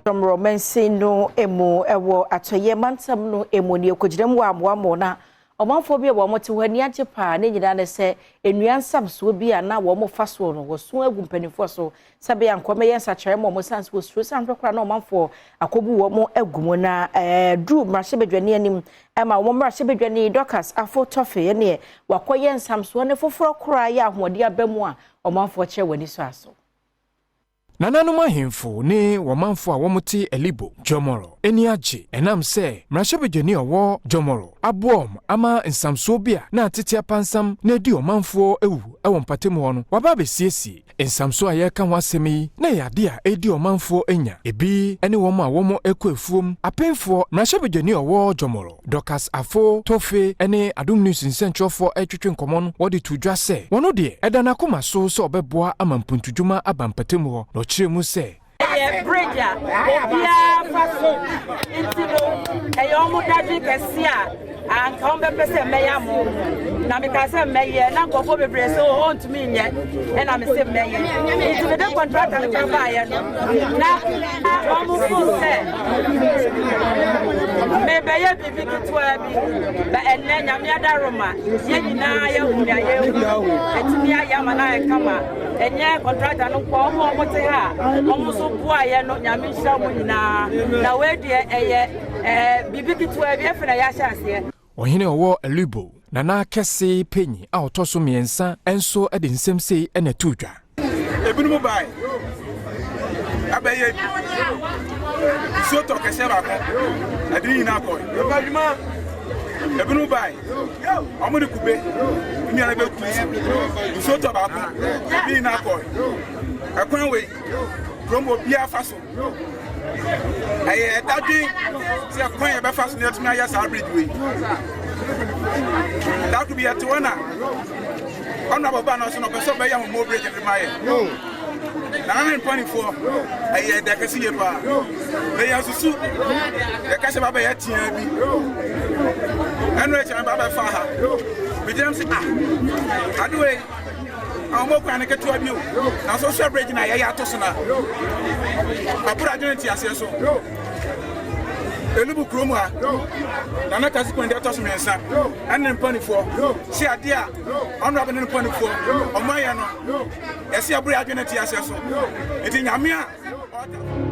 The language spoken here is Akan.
Jomoro mansin no mu wɔ Atɔeɛ mantam no mu ne ɛkɔgyina mu wɔ amoamoa na ɔmanfoɔ bi a wɔn te hɔ ani agye paa. Ne nyinaa ne sɛ nnua nsamsoɔ bi a na wɔn fa soɔ no wɔso agu mpanimfoɔ so sɛ bɛyɛ nkɔmɛyɛ nsakyerɛ ma wɔn san so wɔsuro sɛ ahwɛ koraa na ɔmanfoɔ akɔbu wɔn agu mu. Na duru mmarahyɛbadwani anim ɛma wɔn mmarahyɛbadwani Dorcas Afo Tɔfe ɛneɛ wakɔyɛ nsamsoɔ ne foforɔ koraa yɛ ahoɔden aba mu a ɔmanfoɔ kyerɛ wɔn ani so aso. Nananom ahemfo ne wɔmanfo a wɔte Elibo Jomoro ani agye ɛnam sɛ mmarahyɛbadwani a ɔwɔ Jomoro aboɔm ama nsamsoɔ bi a na atete apansam na adi ɔmanfoɔ awu ɛwɔ mpatamu hɔ no waba abɛsiesie. Nsamsoɔ a yɛreka ho asɛm yi na ɛyɛ ade a ɛdi ɔmanfoɔ anya ebi ne wɔn a wɔn kɔ afuom apemfoɔ. Mmarahyɛbadwani a ɔwɔ Jomoro, Dorcas Afo Tofe, ne Adom News nsɛntwerɛfoɔ ɛretwetwe nkɔmmɔ no, wɔde to dwa sɛ wɔno deɛ ɛda n'akoma so sɛ ɔbɛboa ama mpuntudwuma aba mpatamu hɔ, na ɔkyerɛ mu sɛ ɛyɛ bridge a obiara fa so, nti no ɛyɛ ɔmo dadwe kɛse a anka ɔmo bɛpɛ sɛ mmɛyɛ ama ɔmo. Na meka sɛ mmɛyɛ na nkurɔfoɔ bebree sɛ ɔntumi nyɛ, ɛna mese mmɛyɛ, nti mede contractor no kora baayɛ no na ɔmo fo sɛ mebɛyɛ biribi ketewa bi ba. Ɛnnɛ Nyame adaroma, yɛn nyinaa yɛhu nea yɛhu ɛtumi ayɛ ama no ayɛ kama. Ɛnyɛ contractor no nko, ɔmo a ɔmo te ha a ɔmo nso boaeɛ no, Nyame nhyira ɔmo nyinaa. Na wei deɛ ɛyɛ biribi ketewa bi efi na yɛahyɛ aseɛ. Ɔhene a ɔwɔ Elibo, Nana Kɛse Panyin a ɔtɔ so mmiɛnsa, nso de nsɛm sei na ɛto dwa. Ebinom bae abɛyɛ bi, nsuo tɔ kɛseɛ baako, ɛde ne nyinaa kɔe. Ebinom bae, ɔmo de kube nnua no bɛgu so, nsuo tɔ baako, ebi nyinaa kɔe. Ɛkwan wei kurom obiara fa so, ɛyɛ ɛdadwen sɛ kwan yɛ bɛfa so na yɛtumi ayɛ saa bridge wei. Dako bi yɛte hɔ na ɔno abɔba no so na ɔpɛ sɛ ɔbɛyɛ ahomo bridge de ma yɛ na ne mpanimfoɔ. Ɛyɛ ɛda kɛse yie paa na yɛn susu yɛka sɛ babɛyɛ tea bi ɛno akyi no babɛfa ha. Megyina m sɛ ah, ade wei ahomo kwan no ketewa bi o, na so hwɛ bridge na yɛyɛ ato so na aboro adwene nte aseɛ so. Elubu kurom ha, Nana Kasi kwan deɛ ɛtɔ so mmiɛnsa ɛne ne mpanimfoɔ si adeɛ a ɔno abɛne ne mpanimfoɔ ɔmo ayɛ no, yɛsi aboro adwene nte aseɛ so, nti Nyame a ɔta.